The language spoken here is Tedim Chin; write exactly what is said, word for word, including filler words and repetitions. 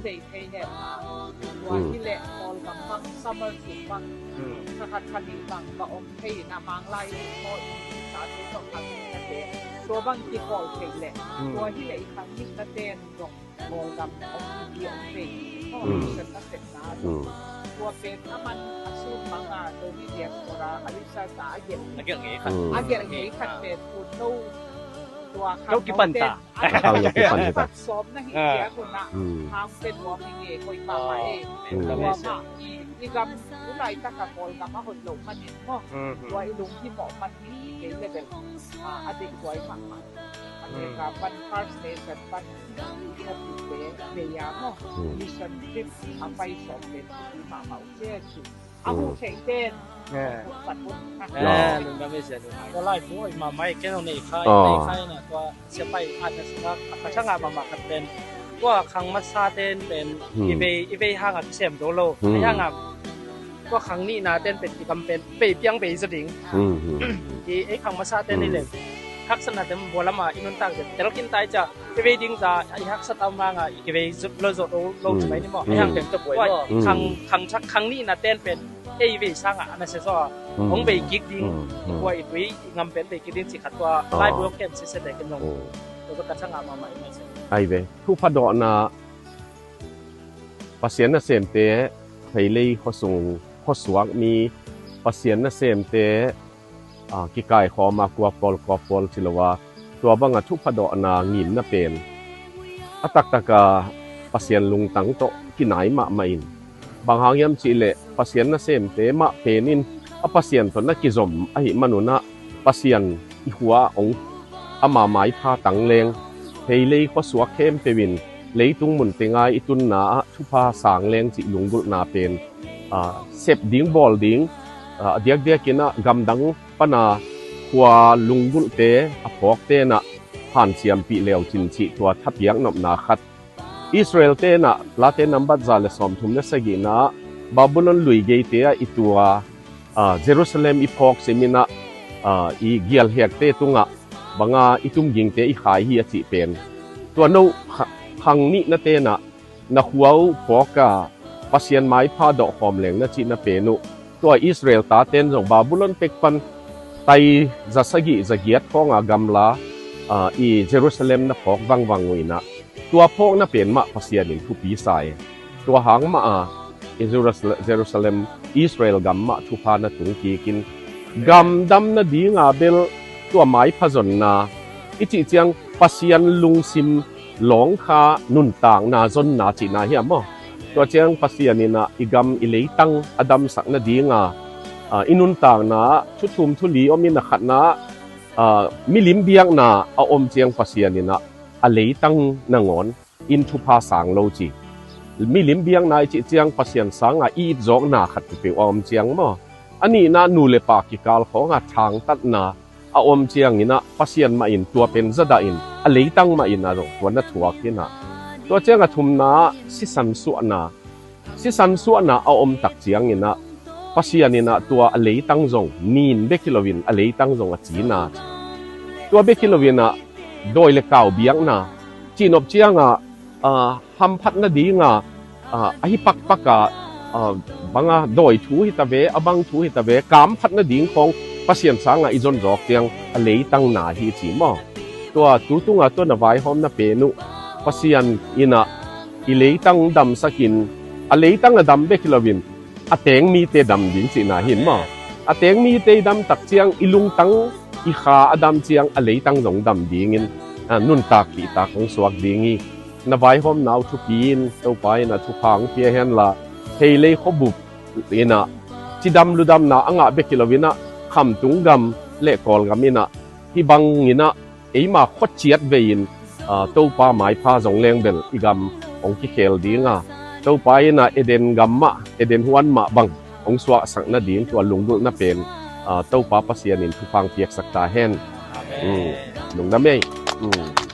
thei thei hen a. Tua hi leh Kawlgam bang summer sung bang, kha khat kha nih bang va om thei in a, Manglai in maw, i sa thei tawh kha nih kha te. Tua bang kikhawl thei leh tua hi leh i khang nih na ten zong Kawlgam om hi ti om thei. Maw, mission na sepna zong tua pen a man a sum bang a, Zomi diaspora a research a, a gelh, a gelh ngei khat, a gelh ngei khat pen tu no tua khang no kipan ta. Khang lo kipan hi ta. Sawm na hi tia hun ah hang pen nuam hi nge, hoih mahmah e. Tua mah i, i gam u laitak a Kawlgam a hoih loh manin maw, tua i lunghimawh man hi, i kei level a, a deihhuai mahmah. America pan First Nation pan i khawpite vei a maw, mission trip a pai sawm pen i mahmah uh cia ci. A huh theih ten. Lungdam e sia. Tua lai pu hoih mahmah e, ken hong nei khai, nei khai na tua sia pai at na sina ka thangah mahmah khat pen, tua khang masa ten pen i vei, i vei hangah kisem do lo. Ahi hangah tua khang nihna ten pen i gam pen vei piang vei zaw ding. I ei khang masa ten i leng haksatna ten bualam a i nuntak ten telkin tai cia i vei ding za i haksat a om hangah i kivei zut lo, zot lo, lo ci mai ni maw. Ahi hang pen tua khang, khang thak, khang nihna ten pen ei vei sangah a nasia zaw a hong vei kik ding, i kua i tui i ngam pen vei kik ding ci khat tua lai buak kem sese te ken zong tua ka thangah mahmah i mai se. Ai ve, thupha dawhna Pasian nasemte, Pheilei khuasung khuasuak mi Pasian nasemte, a, kikaikhawm a, kua pawl kua pawl ci lo a, tua banga thupha dawhna ngimna pen a taktak a Pasian lungtang tawh kinai mahmah in, bang hang hiam cih leh Pasian nasemte mah pen in a Pasian tawh na kizom ahih manun ah Pasian i khua ah hong ama maipha tang leng, Pheilei khuasuak khempeuh in leitung mun teng a i tunna ah thupha sang leng cih lunggulhna pen, a, sep ding bawl ding, a, a diakdiakin ah gamdang pana khua lunggulhte a phawkte in ah hanciampih leu cin cih tua thapiak nopna khat. Israel-te in ah Late nambat za le sawmthum le sagihna ah Babylon lui geite ah i tua, a, Jerusalem i phawk simin ah, a, i gialhekte tungah banga i tumgingte i khai hi a cih pen, tua no kha-, khang nihnate in ah na khua uh phawk a Pasian maipha dawhkhawm leng na cihna pen uh, tua Israel taten zong Babylon pek pan tai za sagih za giat khawnga gamla, a, i Jerusalem na phawk vangvang uh in ah, tua phawkna pen mah Pasian in thupi sa e. Tua hang mah a i Jerusal-, Jerusalem, Israel gam mah thupha na tung kikin, gamdam nadinga bel tua maipha zonna i cih ciang Pasian lungsim lawng kha nuntakna zonna cihna hiam maw? Tua ciang Pasian in ah i gam i leitang a damsak nadinga, a, i nuntakna ah thu thum thu li om in a khatna ah, a, milim biakna a om ciang Pasian in ah a leitang nangawn in thupha sang lo ci. Milim biakna i cih ciang Pasian sanga i itzawkna khat peuhpeuh a om ciang maw? A nihna nu le pa kikal khawnga thangtatna a om ciangin ah Pasian mah in tua pen zadah in a leitang mah in ah zong tua na thuak hi in ah. Tua ciang a thumna ah sisan suahna, sisan suahna a om tak ciangin ah Pasian in ah tua a leitang zong nin bek hi loin a leitang zong a cina. Tua bek hi loin ah dawi le kau biakna cihnop ciangah, a, hamphat nadinga, a, ahi pakpaka, a, banga dawi thu hi ta ve, a bang thu hi ta ve, kamphat nading khawng Pasian sangah i zonzawk ciang a leitang na hi ci maw? Tua tu tunga tua na vaihawmna pen uh Pasian in ah i leitang damsakin a leitang a dam bek hi loin a teng mite dam ding cihna hi in maw? A teng mite i dam tak ciang i lungtang i kha a dam ciang a leitang zong dam dingin, a, nuntak kihtak hong suak ding hi. Na vaihawmna uh thupi in Topa in ah thupha hong pia hen la, Pheilei khuabup in ah cidam ludamna a ngah bek hi loin ah Khamtung gam le Kawlgam in ah hih bangin ah eima khuaciat vei in, a, Topa maipha zong leng bel i gam hong kikhel ding a, Topa in ah Eden gam mah, Eden huan mah bang hong suahsak nading tua lunggulhna pen, a, Topa Pasian in thupha hong piaksak ta hen. Amen. Um, lungdam ei. Um.